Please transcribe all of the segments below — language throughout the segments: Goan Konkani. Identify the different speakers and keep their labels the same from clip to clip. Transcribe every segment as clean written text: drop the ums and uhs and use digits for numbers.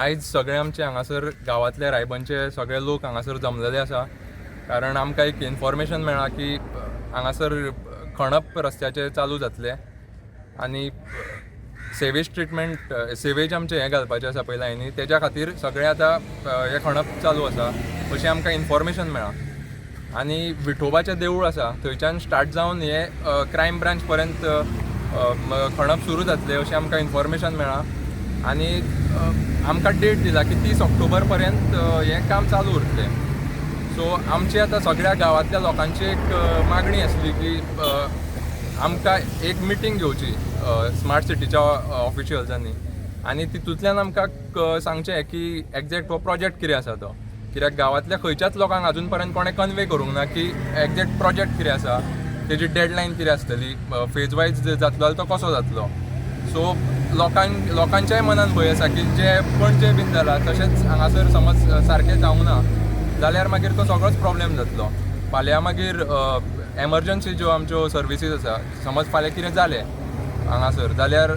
Speaker 1: आयज सगळे आमचे हांगासर गांवांतले रायबनचे सगळे लोक हांगासर जमलेले आसा, कारण आमकां एक इन्फॉर्मेशन मेळ्ळां की हांगासर खणप रस्त्याचें चालू जातलें आनी सेवेज ट्रिटमेंट, सेवेज आमचें हें घालपाचें आसा पळय लायनी, तेज्या खातीर सगळें आतां हें खणप चालू आसा अशें आमकां इन्फॉर्मेशन मेळ्ळां. आनी विठोबाचें देवूळ आसा थंयच्यान स्टार्ट जावन हे क्रायम ब्रांच पर्यंत खणप सुरू जातलें अशें आमकां इन्फॉर्मेशन मेळ्ळां. आनी आमकां डेट दिला की 30 ऑक्टोबर पर्यंत हें काम चालू उरतलें. सो आमची आतां सगळ्या गांवांतल्या लोकांची एक मागणी आसली की आमकां एक मिटींग घेवची स्मार्ट सिटीच्या ऑफिशियल्सांनी आनी तितूंतल्यान आमकां सांगचें की एग्जॅक्ट हो प्रोजेक्ट कितें आसा तो, कित्याक गांवांतल्या खंयच्याच लोकांक अजून पर्यंत कोणें कन्वे करूंक ना की एग्जॅक्ट प्रोजेक्ट कितें आसा, तेजी डेडलायन कितें आसतली, फेज वायज जातलो जाल्यार तो कसो जातलो. सो लोकांच्याय मनान भंय आसा की जे पणजे बीन जाला तशेंच हांगासर समज सारकें जावंक ना जाल्यार मागीर तो सगळोच प्रॉब्लेम जातलो. फाल्यां मागीर एमर्जन्सी ज्यो आमच्यो सर्विसीस आसा, समज फाल्यां कितें जालें हांगासर जाल्यार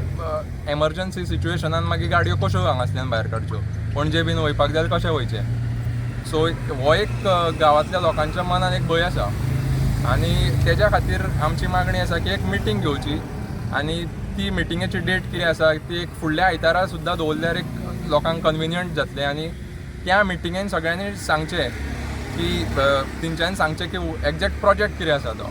Speaker 1: एमर्जन्सी सिच्युएशनान मागीर गाडयो कश्यो हांगासल्यान भायर काडच्यो, पणजे बीन वयपाक जाल्यार कशें वयचें. सो हो एक गांवांतल्या लोकांच्या मनान एक भंय आसा आनी तेज्या खातीर आमची मागणी आसा की एक मिटींग घेवची आनी ती मिटिंगेची डेट कितें आसा ती एक फुडल्या आयतारा सुद्दां दवरल्यार एक लोकांक कन्विनियंट जातलें. आनी त्या मिटिंगेन सगळ्यांनी सांगचें की तेंच्यांनी सांगचें की एग्जॅक्ट प्रोजेक्ट कितें आसा तो.